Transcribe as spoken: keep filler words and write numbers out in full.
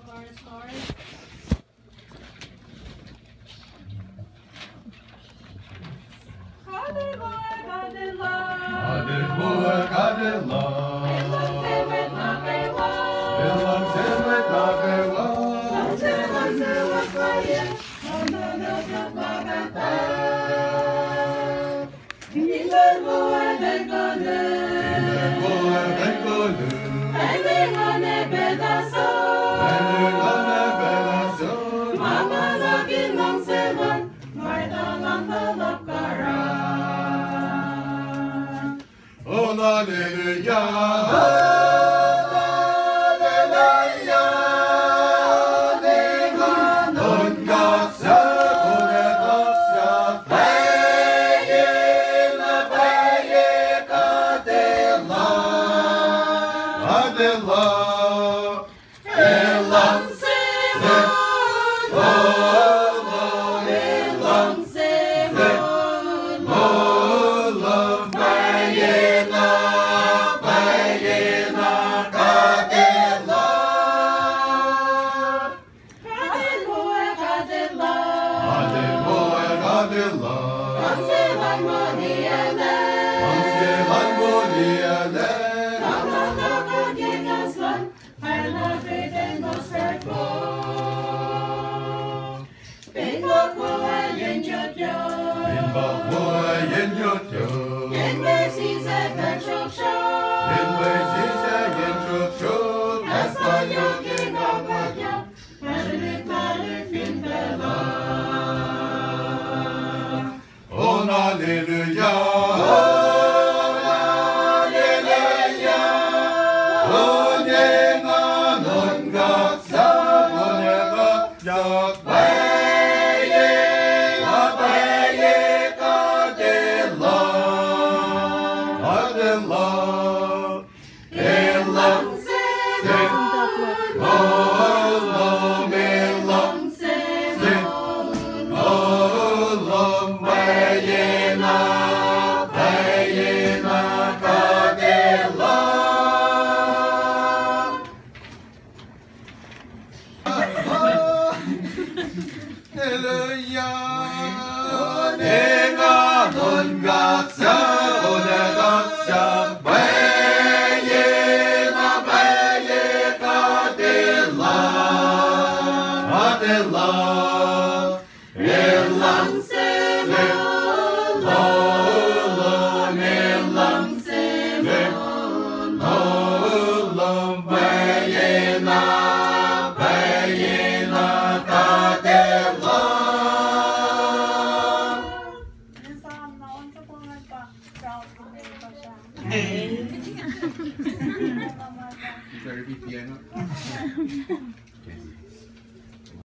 Chorus, chorus. God in love, God in love. God in love, God in love. El luhngse mwet nuh kwewa. El luhngse mwet nuh kwewa. Luhngse, luhngse luhn pwacye. Inel wo el koluk. Inel wo el koluk. Pacl engan ac pacl lasr. Pacl engan ac pacl lasr. Ma ma luhk in luhngse lal. Mwet uh luhngse luhk karah. Oh, hallelujah. Oh, hallelujah. Engan on kaksak, on kaksak. Pwacye na pwacye God El luhng. God El luhng. El luhngse moul, el luhngse moul, moul luhn pwacye na, pwacye na God El luhng. God El moul, God El luhng. God El moul, God El luhng. Luhngse lal moliyaclac. Luhngse lal moliyaclac. Luhngse lal moliyaclac. Fin pa wo yen yotyot. Fin pa wo yen yotyot. Yen mwe sisacn sruhksruhk. Yen mwe sisacn sruhksruhk. As pa yohk in kapwack yohk. Mahlwem, mahlwem fin facluh. Oh, hallelujah. Oh, hallelujah. Oh, engan on kaksak, on kaksak. Pwacye, pwacye God El luhng. God El luhng. El luhngse moul, moul luhn, el luhngse moul, moul luhn pwacye na, pwacye na God El luhng. Hallelujah. Engan on kaksak, on kaksak, pwacye na pwacye God El luhng, God El luhng. El luhngse moul, moul luhn, el luhngse moul, moul luhn pwacye na, pwacye na God El luhng. You better be piano.